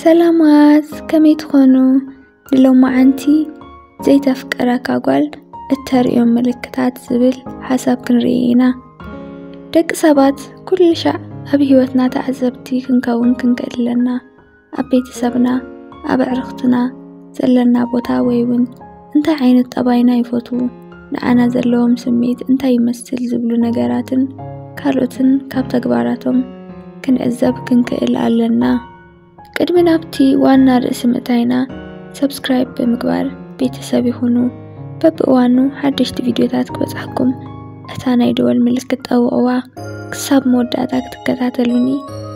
ሰላማት፣ ከመይ ትኾኑ? ንሎማዓንቲ ዘይተፍቅረካ ጓል እተርእዮም ምልክታት ዝብል ሓሳብ ክንርኢ ኢና። ደቂ ሰባት ኩሉ ሻዕ ኣብ ህይወትና ተዓዘብቲ ክንከውን ክንክእል ኣለና። ኣብ ቤተሰብና፣ ኣብ ኣዕርኽትና ዘለና ቦታ ወይ እውን እንታይ ዓይነት ጠባይና ይፈትዉ፣ ንዓና ዘለዎም ስምዒት እንታይ ይመስል ዝብሉ ነገራትን ካልኦትን ካብ ተግባራቶም ክንዕዘብ ክንክእል ኣለና። ቅድሚ ናብቲ ዋና ርእሲ ምእታይና፣ ሰብስክራይብ ብምግባር ቤተሰብ ይኹኑ። በብእዋኑ ሓደሽቲ ቪድዮታት ክበጽሓኩም እታ ናይ ደወል ምልክት ጠውቕዋ። ክሳብ መወዳእታ ክትከታተሉኒ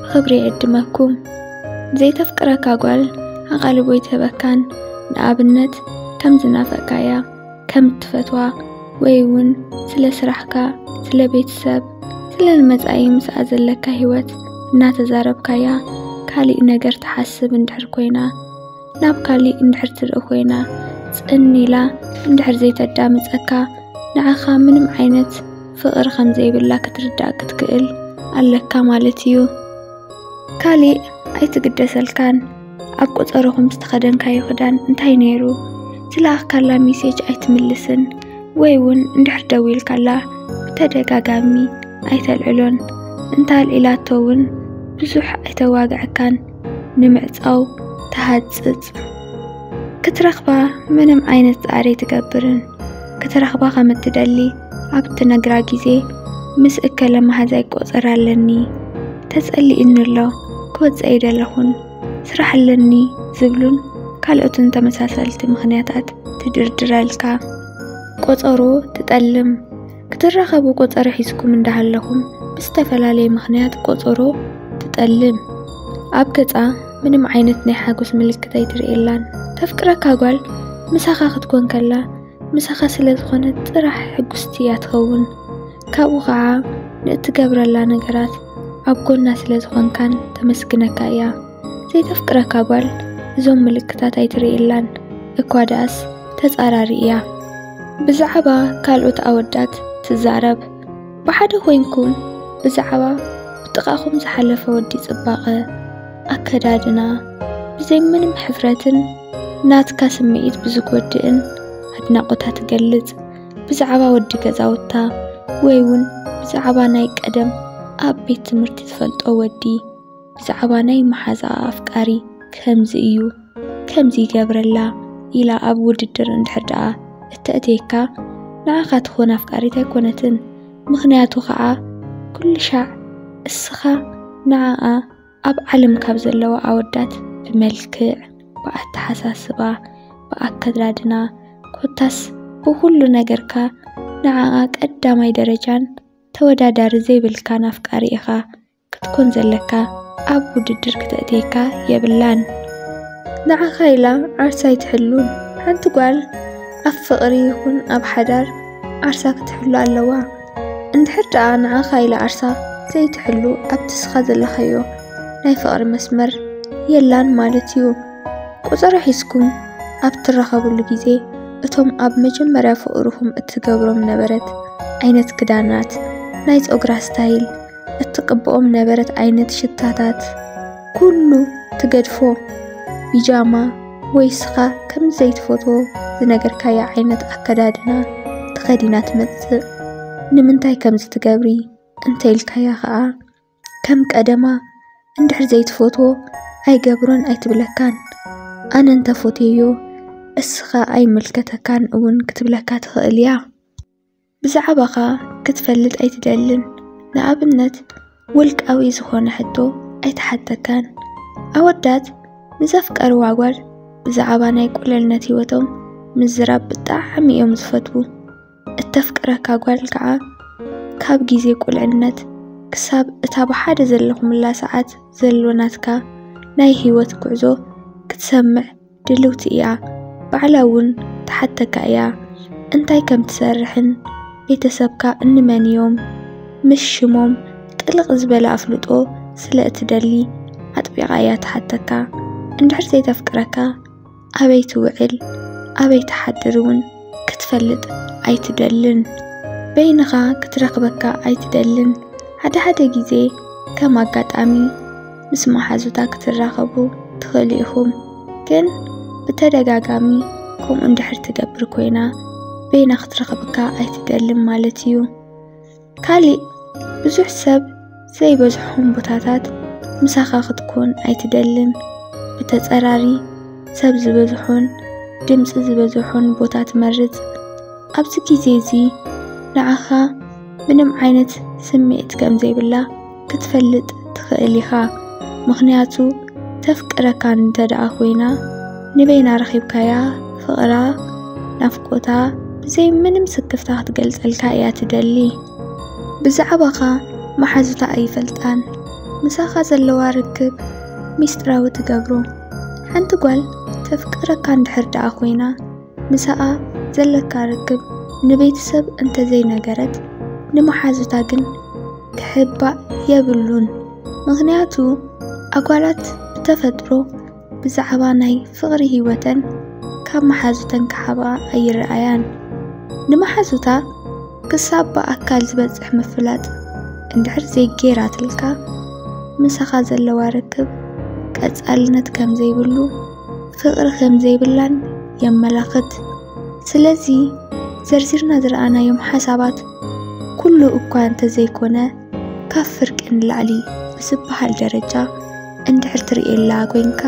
ብኽብሪ ይዕድመኩም። ዘይተፍቅረካ ጓል ኣቓልቦ ኣይትህበካን። ንኣብነት ከም ዝናፈቃያ፣ ከም እትፈትዋ፣ ወይ እውን ስለ ስራሕካ፣ ስለ ቤተሰብ፣ ስለ ንመጻኢ ምስኣ ዘለካ ህይወት እናተዛረብካያ፣ ካሊእ ነገር ትሓስብ እንድሕር ኮይና፣ ናብ ካሊእ እንድሕር ትርኢ ኮይና፣ ጽን ኢላ እንድሕር ዘይተዳምጸካ፣ ንዓኻ ምንም ዓይነት ፍቕሪ ከም ዘይብላ ክትርዳእ ክትክእል ኣለካ ማለት እዩ። ካሊእ ኣይትግደሰልካን። ኣብ ቆጸሮኹም ዝተኸደንካዮ ክዳን እንታይ ነይሩ? ዝለኣኽካላ ሜሴጅ ኣይትምልስን፣ ወይ እውን እንድሕር ደዊልካላ ብተደጋጋሚ ኣይተልዕሎን። እንተ ኣልዒላቶ እውን ብዙሕ ኣይተዋግዐካን። ንምዕጻው ትሃጽጽ። ክትረኽባ ምንም ዓይነት ጻዕሪ ኣይትገብርን። ክትረኽባ ከም እትደሊ ኣብ እትነግራ ግዜ፣ ምስ እከለ መሓዛ ይቆጸር ኣለኒ፣ ተጸሊእኒ ኣሎ፣ ክወጽእ ኣይደለኹን፣ ስራሕ ኣለኒ ዝብሉን ካልኦትን ተመሳሰልቲ ምኽንያታት ትድርድረልካ። ቆጸሮ ትጠልም። ክትራኸቡ ቆጸሮ ሒዝኩም እንዳሃለኹም ብዝተፈላለየ ምኽንያት ቆጸሮ ትጠልም። ኣብ ገጻ ምንም ዓይነት ናይ ሓጎስ ምልክት ኣይትርእየላን። ተፍቅረካ ጓል ምሳኻ ክትኮን ከላ፣ ምሳኻ ስለ ዝኾነት ጥራሕ ሕጉስቲ እያ ትኸውን። ካብኡ ኸዓ ንእትገብረላ ነገራት ኣብ ጎና ስለ ዝኾንካን ተመስግነካ እያ። ዘይተፍቅረካ ጓል እዞም ምልክታት ኣይትርእየላን፣ እኳ ደኣስ ተጻራሪ እያ። ብዛዕባ ካልኦት ኣወዳት ትዛረብ። ብሓደ ኮይንኩም ብዛዕባ ብጥቓኹም ዝሓለፈ ወዲ ጽባቐ፣ ኣከዳድና፣ ብዘይ ምንም ሕፍረትን ናትካ ስምዒት ብዝጎድእን ኣድናቖታ ትገልጽ። ብዛዕባ ወዲ ገዛውታ ወይ እውን ብዛዕባ ናይ ቀደም ኣብ ቤት ትምህርቲ ትፈልጦ ወዲ፣ ብዛዕባ ናይ መሓዛኣ ኣፍቃሪ ከምዚ እዩ፣ ከምዚ ይገብረላ ኢላ ኣብ ውድድር እንድሕር ደኣ እተእትየካ፣ ንዓኻ ትኾን ኣፍቃሪት ኣይኮነትን። ምኽንያቱ ኸዓ ኩሉ ሻዕ እስኻ ንዓኣ ኣብ ዓለም ካብ ዘለዋ ኣወዳት ብመልክዕ፣ ብኣተሓሳስባ፣ ብኣከዳድና፣ ኮታስ ብኹሉ ነገርካ ንዓኣ ቀዳማይ ደረጃን ተወዳዳሪ ዘይብልካን ኣፍቃሪ ኢኻ ክትኮን ዘለካ። ኣብ ውድድር ክተእትየካ የብላን። ንዓኻ ኢላ ዓርሳ ኣይትሕሉን። ሓንቲ ጓል ኣብ ፍቕሪ ይኹን ኣብ ሓዳር ዓርሳ ክትሕሉ ኣለዋ። እንድሕር ደኣ ንዓኻ ኢላ ዓርሳ ዘይትሕሉ፣ ኣብቲ እስኻ ዘለኻዮ ናይ ፍቕሪ መስመር የላን ማለት እዩ። ቆጸሮ ሒዝኩም ኣብ ትራኸብሉ ግዜ፣ እቶም ኣብ መጀመርያ ፍቕርኹም እትገብሮም ነበረት ዓይነት ክዳናት፣ ናይ ጸጉራ ስታይል፣ እትቅብኦም ነበረት ዓይነት ሽታታት፣ ኩሉ ትገድፎ። ቢጃማ ወይ ስኻ ከም ዘይትፈትዎ ዝነገርካያ ዓይነት ኣከዳድና ተኸዲና ትመጽእ። ንምንታይ ከምዚ ትገብሪ እንተ ኢልካያ ኸኣ፣ ከም ቀደማ እንድሕር ዘይትፈትዎ ኣይገብሮን ኣይትብለካን። ኣነ እንተ ፈትየዮ እስኻ ኣይምልከተካን እውን ክትብለካ ትኽእል እያ። ብዛዕባኻ ክትፈልጥ ኣይትደልን። ንኣብነት፣ ውልቃዊ ዝኾነ ሕቶ ኣይትሓተካን። ኣወዳት ንዘፍቀርዋ ጓል ብዛዕባ ናይ ቁልዕነት ህይወቶም ምዝራብ ብጣዕሚ እዮም ዝፈትዉ። እተፍቅረካ ጓል ከዓ ካብ ግዜ ቁልዕነት ክሳብ እታ ብሓደ ዘለኹምላ ሰዓት ዘሎ ናትካ ናይ ህይወት ጉዕዞ ክትሰምዕ ድልውቲ እያ። ባዕላ እውን ትሓተካ እያ። እንታይ ከም ትሰርሕን ቤተሰብካ እንመን እዮም ምስ ሽሞም ጥልቕ ዝበለ ኣፍልጦ ስለ እትደሊ ኣጥቢቓ እያ ትሓተካ። እንድሕር ዘይተፍቅረካ ኣበይ ትውዕል ኣበይ ትሓድር እውን ክትፈልጥ ኣይትደልን። በይንኻ ክትረኽበካ ኣይትደልን። ሓደ ሓደ ግዜ ከም ኣጋጣሚ ምስ መሓዙታ ክትራኸቡ ትኽእሉ ኢኹም። ግን ብተደጋጋሚ ከምኡ እንድሕር ትገብር ኮይና፣ በይና ክትረኽበካ ኣይትደልን ማለት እዩ። ካሊእ፣ ብዙሕ ሰብ ዘይበዝሖም ቦታታት ምሳኻ ክትኮን ኣይትደልን። ብተጸራሪ፣ ሰብ ዝበዝሖን ድምጺ ዝበዝሖን ቦታ ትመርጽ። ኣብዚ ግዜ እዚ ንዓኻ ምንም ዓይነት ስምዒት ከም ዘይብላ ክትፈልጥ ትኽእል ኢኻ። ምኽንያቱ፣ ተፍቅረካ እንተ ደኣ ኮይና፣ ንበይና ረኺብካያ ፍቕራ፣ ናፍቆታ ብዘይ ምንም ስክፍታ ክትገልጸልካ እያ ትደሊ። ብዛዕባኻ መሓዙታ ኣይፈልጣን። ምሳኻ ዘለዋ ርክብ ሚስጥራዊ ትገብሮ። ሓንቲ ጓል ተፍቅረካ እንድሕር ደኣ ኮይና፣ ምሳኣ ዘለካ ርክብ ንቤተሰብ እንተዘይነገረት፣ ንመሓዙታ ግን ክሕባእ የብሉን። ምኽንያቱ፣ ኣጓላት ብተፈጥሮ ብዛዕባ ናይ ፍቕሪ ህይወተን ካብ መሓዙተን ክሓብኣ ኣይረኣያን። ንመሓዙታ ክሳብ ብኣካል ዝበጽሕ ምፍላጥ እንድሕር ዘይገይራትልካ፣ ምሳኻ ዘለዋ ርክብ ቀጻልነት ከም ዘይብሉ፣ ፍቕሪ ከም ዘይብላን የመላኽት። ስለዚ፣ ዘርዚርና ዝረኣናዮም ሓሳባት ኩሉ እኳ እንተዘይኮነ፣ ካብ ፍርቂ ንላዕሊ ብዝበሃል ደረጃ እንድሕር ትርእየላ ኮይንካ፣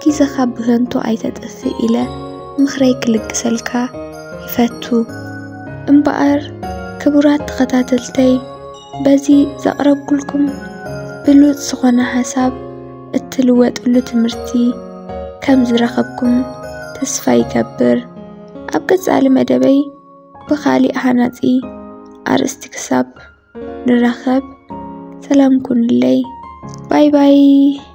ግዜኻ ብኸንቱ ኣይተጥፍእ ኢለ ምኽረይ ክልግሰልካ ይፈቱ። እምበኣር፣ ክቡራት ተኸታተልተይ፣ በዚ ዘቕረብኩልኩም ብሉጽ ዝኾነ ሓሳብ እትልወጥሉ ትምህርቲ ከም ዝረኸብኩም ተስፋ ይገብር። ኣብ ቀጻሊ መደበይ ብኻሊእ ሃናጺ ኣርእስቲ ክሳብ ንራኸብ፣ ሰላም ኩኑለይ። ባይ ባይ።